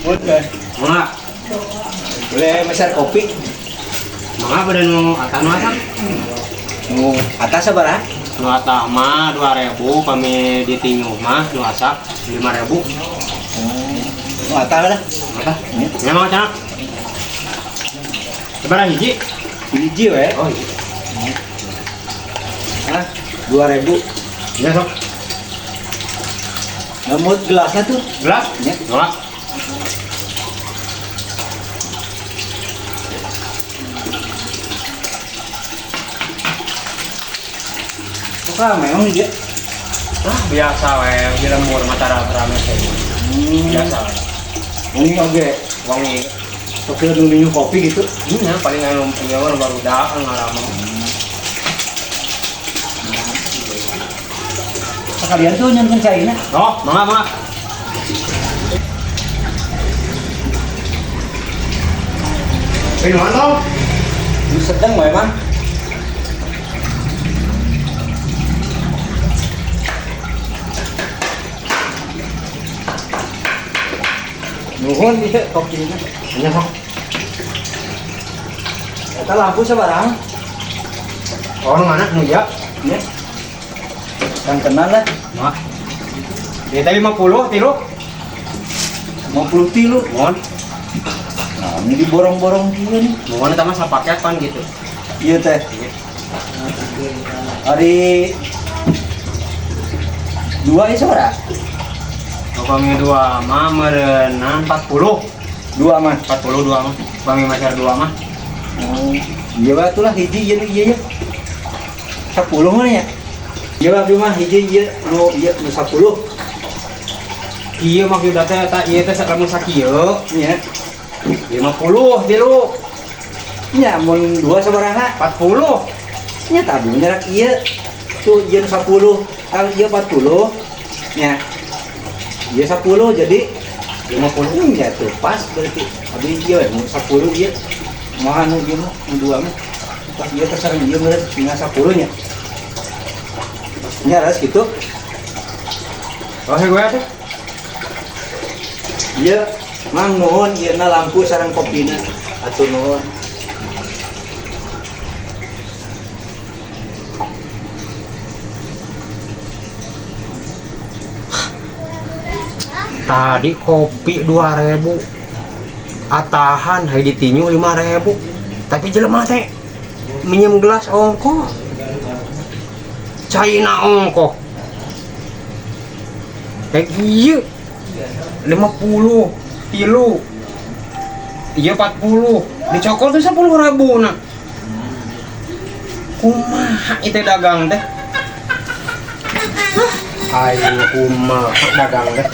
Udah. Mangga. Boleh meser kopi. Mangga pada nu atah nu atas. Nu atas sabaraha? Nu atah mah 2000, kami ditinju mah nu asak 5000. Nu atah lah. Atah. Nya mangga cenah. Sabaraha hiji? Hiji we. Oh, hiji. Hah? 2000. Ya sok. Ngemut gelasnya tuh. Gelas? Ya. Nolak. Kok rame emang dia? Ah, biasa we, di lembur mah tara rame teh. Biasa we. Wangi oge. Wangi. Sok nu minum kopi gitu. Iya, paling anu ieu mah barudak ngarama. Sekalian tuh nyonten caina. Oh, mangga mangga. Minuman dong. Nu sedang we mah. Nuhun ieu kopina. Nya sok. Eta lampu sabaraha? Oh, nu mana nu ieu? Nya. Kan kenal lah. Mah. Ieu teh 50 tilu. 50 tilu. Mohon. Nah, ini diborong-borong kieu nih. Mohon eta mah sapaket pan gitu. Ieu teh. Hari dua ieu sabaraha? Upami dua mah meureunan 40. Dua mah. 40 dua mah. Upami macar dua mah. Oh, iya bah itulah hiji ieu ieu nya. 10 mah nya. Iya bah abdi mah hiji ieu nu ieu nu 10. Ieu mah kieu teh eta ieu teh lamun sakieu Nya. 50 tilu. Nya mun dua sabaraha? 40. Nya tadi nyerak ieu. Tuh ieu nu 10, kalau ieu 40. Nya. Ieu 10 jadi 50. Nya tuh pas berarti. Abdi ieu we mun 10 ieu. Moal nu ieu mah nu dua mah. Pas ieu teh sareng ieu meureun tinggal 10 nya. Nya ras gitu. Oh, gue atuh. Ieu mang nuhun ieu na lampu sareng kopina. Atuh nuhun. Tadi kopi 2000. Atahan hari ditinju 5000. Tapi jelema teh minjem gelas ongkoh. Caina ongkoh. Kayak ieu 50 tilu. Ieu 40. Dicokot tuh 10.000 na. Kumaha itu dagang teh? Ayo kumaha dagang teh?